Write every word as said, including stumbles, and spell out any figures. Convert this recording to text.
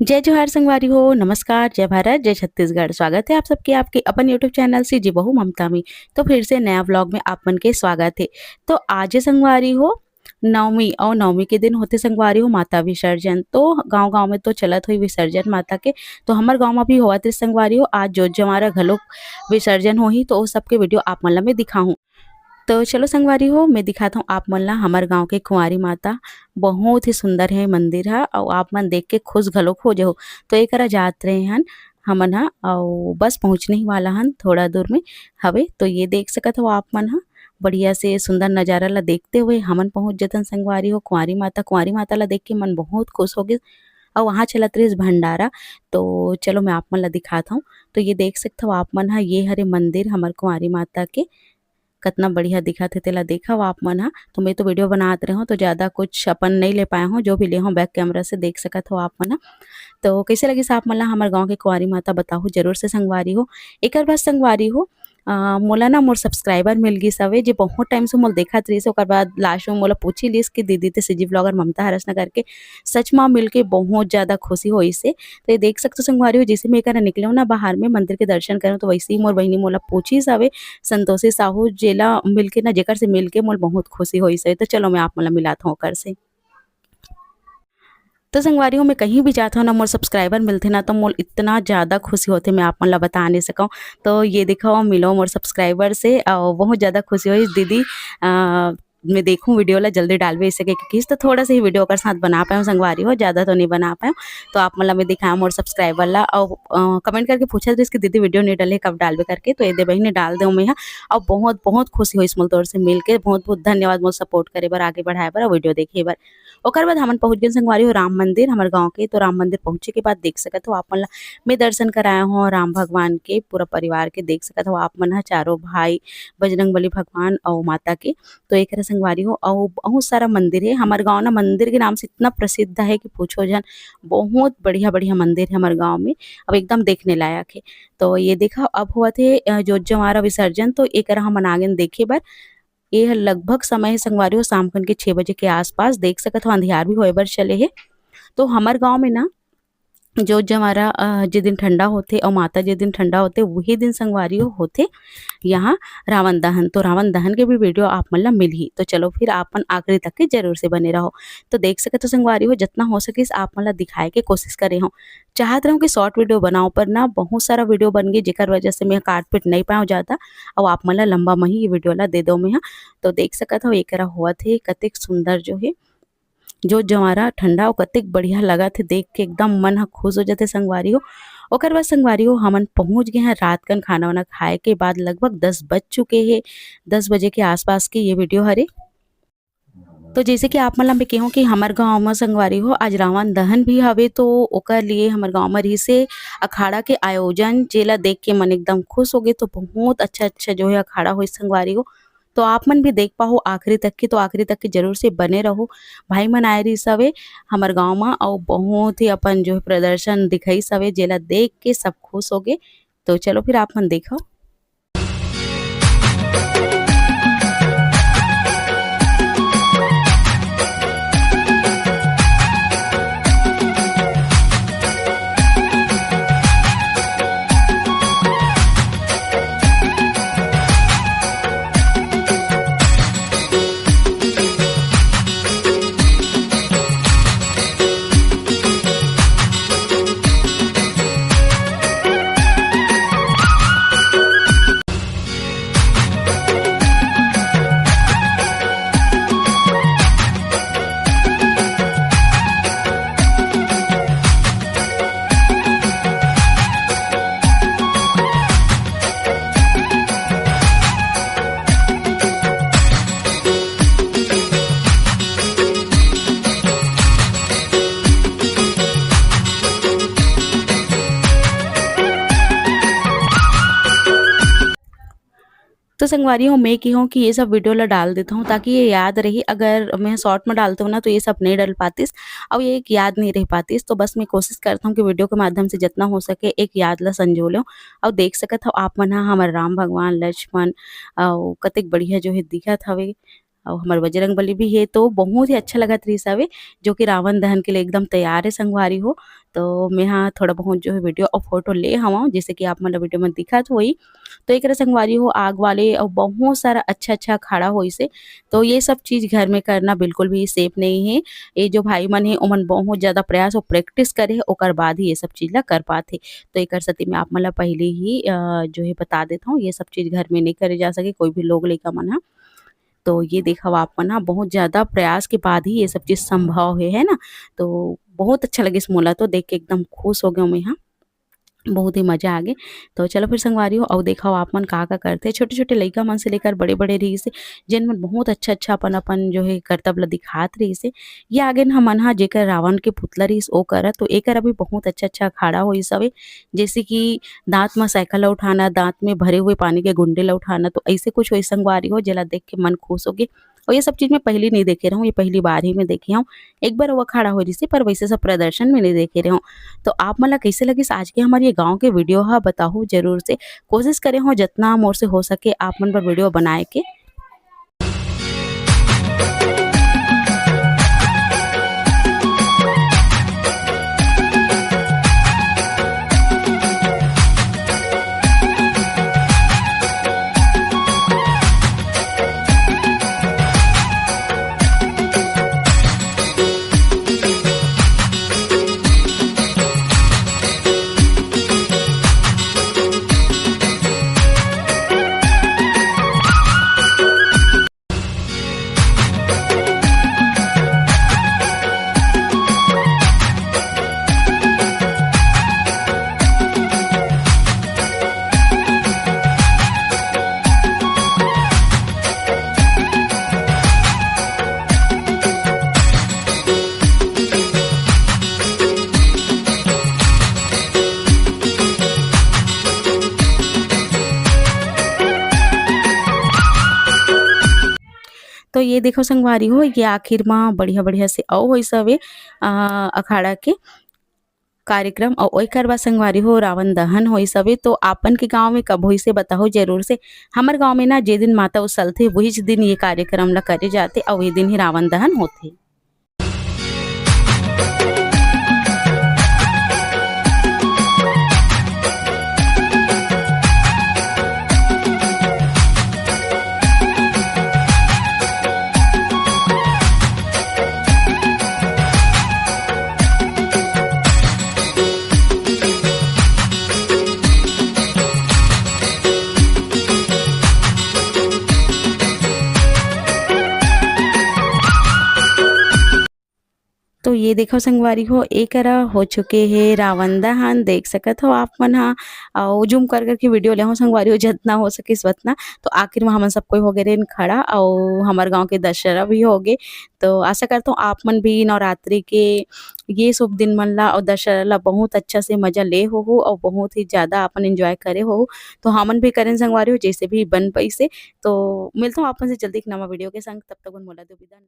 जय जोहार संगवारी हो, नमस्कार, जय भारत, जय छत्तीसगढ़। स्वागत है आप सबके आपके अपन YouTube चैनल सीजी बहू ममता में। तो फिर से नया व्लॉग में आप मन के स्वागत है। तो आज संगवारी हो नवमी, और नवमी के दिन होथे संगवारी हो माता विसर्जन। तो गांव-गांव में तो चलत होही विसर्जन माता के, तो हमर गांव में भी होवत रहिस संगवारी हो। आज जोत जंवारा घलोक विसर्जन होही, तो ओ सबके वीडियो आप मन ला मैं दिखाहूं। तो चलो संगवारी हो, मैं दिखात हूँ आप मन ला हमर गांव के कुंवारी माता। बहुत ही सुंदर है मंदिर ह, अउ आप मन देख के खुश घलोक हो जाहू। तो एकरा जात रहे हन हमन ह, अउ बस पहुँचने ही वाला हन, थोड़ा दूर में हवे। तो ये देख सकत हो आप मन ह, बढ़िया से सुंदर नजारा ला देखते हुए हमन पहुँच जतन संगवारी हो कुंवारी माता। कुंवारी माता ला देख के मन बहुत खुश हो गिस। अउ वहाँ चलत रहिस भंडारा। तो चलो मैं आप मन ला दिखात हूँ। तो ये देख सकत हो आप मन ह, ये हरे मंदिर हमर कुंवारी माता के। कतना बढ़िया दिखत हे, तेला देखव आप मन ह। तो मैं तो वीडियो बनात रहे हूँ, तो ज़्यादा कुछ अपन नहीं ले पाए हूँ, जो भी ले हूँ बैक कैमरा से, देख सकत हो आप मन ह। तो कैसे लगिस आप मन ला हमर गाँव के कुंवारी माता, बताहू जरूर से संगवारी हो। एकर बाद संगवारी हो, अ, मोला ना मोर सब्सक्राइबर मिल गिस हवे, जे बहुत टाइम से मोला देखत रहिस, ओकर बाद लास्ट में मोला पूछी लिस कि दीदी ते सीजी व्लॉगर ममता हरस ना करके। सच में मिलके बहुत ज़्यादा खुशी होइस हे। तो ये देख सकत हो संगवारी हो, जैसे मैं एकरा निकले हूँ ना बाहर में मंदिर के दर्शन करे हूँ, तो वैसे ही मोर बहिनी मोला पूछिस हवे, संतोषी साहू, जेला मिलके ना, जेकर से मिलके मोला बहुत खुशी होइस हे। तो चलो मैं आप मन ला मिलात हूँ ओकर से। तो संगवारी हो, मैं कहीं भी जात हूँ ना, मोर सब्सक्राइबर मिलथे ना, तो मोला इतना ज़्यादा खुशी होथे, मैं आप मन ला बता नहीं सकूँ। तो ये देखो, मिलो मोर सब्सक्राइबर से, अउ बहुत ज़्यादा खुशी होइस दीदी। अ, मैं देखूँ वीडियो ला जल्दी डालबे, इसे के किस तो थोड़ा सा ही वीडियो ओकर साथ बना पाए हूँ संगवारी हो, ज़्यादा तो नहीं बना पाए हूँ। तो आप मन ला मैं दिखाया मोर सब्सक्राइबर ला, अउ, अ, कमेंट करके पूछत रहिस कि दीदी वीडियो नहीं डाले, कब डालबे करके। तो ये दे बहिनी डाल देव मैं हा। अउ बहुत, बहुत खुशी होइस मोला तोर से मिलके। बहुत, बहुत धन्यवाद मोला सपोर्ट करे बर, आगे बढ़ाए बर अउ वीडियो देखे बर। ओकर बाद हमन पहुँच गेन संगवारी हो राम मंदिर हमर गाँव के। तो राम मंदिर पहुँचे के बाद देख सकत हो आप मन ला मैं दर्शन कराए हूँ राम भगवान के, पूरा परिवार के। देख सकत हो आप मन ह चारों भाई, बजरंगबली भगवान अउ माता के। तो एकरा संगवारी हो, अउ बहुत सारा मंदिर हे। हमर गाँव ना मंदिर के नाम से इतना प्रसिद्ध हे कि पूछो झन, बहुत बढ़िया-बढ़िया मंदिर हे हमर गाँव में, अब एकदम देखने लायक हे। तो ये देखा, अब होवत हे, अ, जोत जंवारा विसर्जन, तो एकरा हमन आ गेन देखे बर। ये ह लगभग समय हे संगवारी हो, शाम खन के छह बजे के आसपास, देख सकत हो अंधियार भी होए बर चले हे। तो हमर गाँव में ना जोत जंवारा, अ, जे दिन ठंडा होथे अउ माता जे दिन ठंडा होथे, वही दिन संगवारी हो होथे यहाँ रावण दहन। तो रावण दहन के भी वीडियो आप मन ला मिलही। तो चलो फिर आपन आखिरी तक के जरूर से बने रहो। तो देख सकत हो संगवारी हो, जितना हो सकिस आप मन ला दिखाए के कोशिश करे हूँ। चाहत रहूँ कि शॉर्ट वीडियो बनाओ, पर ना बहुत सारा वीडियो बन गई, जेकर वजह से मैं काट पीट नहीं पाऊँ ज़्यादा। अउ आप मन ला लंबा में ही ये वीडियो ला दे दो मैं हा। तो देख सकत हो एकरा होवत हे, कतेक सुंदर जो हे जोत जंवारा ठंडा अउ कतेक बढ़िया लगत हे, देख के एकदम मन ह खुश हो जाथे संगवारी हो। ओकर बाद संगवारी हो, हमन पहुँच गए हैं रात कन खाना वाना खाए के बाद, लगभग दस बज चुके हे। दस बजे के आसपास के ये वीडियो हरे। तो जैसे कि आप मन ला मैं कहूँ कि हमर गाँव म संगवारी हो, आज रावण दहन भी हवे, तो ओकर लिए हमर गाँव म रहिसे अखाड़ा के आयोजन, जेला देख के मन एकदम खुश हो गए। तो बहुत अच्छा-अच्छा जो है अखाड़ा होइस संगवारी हो, तो आप मन भी देख पाहू आखिरी तक के, तो आखिरी तक के जरूर से बने रहू। भाई मन आए रहिस हवे हमर गाँव म, अउ बहुत ही अपन जो है प्रदर्शन दिखाइस हवे, जेला देख के सब खुश हो गए। तो चलो फिर आप मन देखो। तो संगवारी हो, मैं की हूँ कि ये सब वीडियो ला डाल देता हूँ, ताकि ये याद रही। अगर मैं शॉर्ट में डालता हूँ ना, तो ये सब नहीं डल पातिस, और ये एक याद नहीं रह पातिस। तो बस मैं कोशिश करता हूँ कि वीडियो के माध्यम से जितना हो सके एक याद ला संजो लो। और देख सकत हो आप मन ह, हमर राम भगवान, लक्ष्मण, और कतेक बढ़िया जो है दिखत हवे। अउ हमर बजरंग बली भी हे, तो बहुत ही अच्छा लगत रहिस हवे, जो कि रावण दहन के लिए एकदम तैयार हे संगवारी हो। तो मैं हा थोड़ा बहुत जो है video अउ photo ले हवं, जैसे कि आप मन ला video में दिखत होही। तो एकरा संगवारी हो आग वाले अउ बहुत सारा अच्छा-अच्छा अखाड़ा होइस हे। तो ये सब चीज घर में करना बिल्कुल भी safe नहीं है। ये जो भाई मन हे ओमन बहुत ज्यादा प्रयास अउ practice करे हे, ओकर बाद ही ये सब चीज ला कर पाथे। तो एकर सेती मैं आप मन ला पहले ही, अ, जो है बता देत हूँ, ये सब चीज घर में नहीं करे जा सके, कोई भी लोग लइका मन ह। तो ये देखव आप मन ह, बहुत ज्यादा प्रयास के बाद ही ये सब चीज संभव हे, है ना? तो बहुत अच्छा लगिस मोला, तो देख के एकदम खुश हो गया मैं हा। बहुत ही मजा आ गे। तो चलो फिर संगवारी हो, अउ देखव आप मन का-का करथे। छोटे-छोटे लइका मन से लेकर बड़े-बड़े रहिस हे, जेन मन बहुत अच्छा-अच्छा अपन-अपन जो है करतब ल दिखात रहिस हे। ये आगे न हमन ह जेकर रावण के पुतला रहिस ओ करा, तो एकर अभी बहुत अच्छा-अच्छा अखाड़ा होइस हवे। जैसे कि दांत म साइकिल ल उठाना, दांत में भरे हुए पानी के गुंडे ल उठाना, तो ऐसे कुछ होइस संगवारी हो, जेला देख के मन खुश हो गे। अउ ये सब चीज मैं पहली नहीं देखे रहूं, ये पहली बार ही मैं देखे हूं। एक बार वो अखाड़ा हो रहिस हे, पर वैसे सब प्रदर्शन में नहीं देखे रहूं। तो आप मन ला कैसे लगिस आज के हमारे ये गांव के video हा, बताहू जरूर से। कोशिश करे हो जितना मोर से हो सके आप मन बर video बनाए के। तो ये देखो संगवारी हो, ये आखिर मा बढ़िया-बढ़िया से अउ होइस हवे, अ, अखाड़ा के कार्यक्रम, अउ ओकर बाद संगवारी हो, रावण दहन होइस हवे। तो आपन के गांव में कब होइस हे, बताहू जरूर से। हमर गांव में ना, जे दिन माता उछलथे, वहीच दिन ये कार्यक्रम ला करे जाथे, अउ ये दिन ही रावण दहन होथे। तो ये देखो संगवारी हो, ए करा हो चुके हे रावण दहन, देख सकत हो आप मन हा। अउ zoom कर करके video लेहो संगवारी हो, जितना हो सकिस उतना। तो आखिर में हमन सब कोई हो गए रेन खड़ा, अउ हमर गांव के दशहरा भी हो गए। तो आशा करता हूँ आप मन भी नवरात्रि के ये शुभ दिन मन ला अउ दशहरा ला बहुत अच्छा से मजा ले हो, हो अउ बहुत ही ज्यादा अपन enjoy करे हो। तो हमन भी करेन संगवारी हो, जैसे भी बन पैसे। तो मिलता हूँ आप मन से जल्दी एक नवा video के संग, तब तक मोला दो विदा।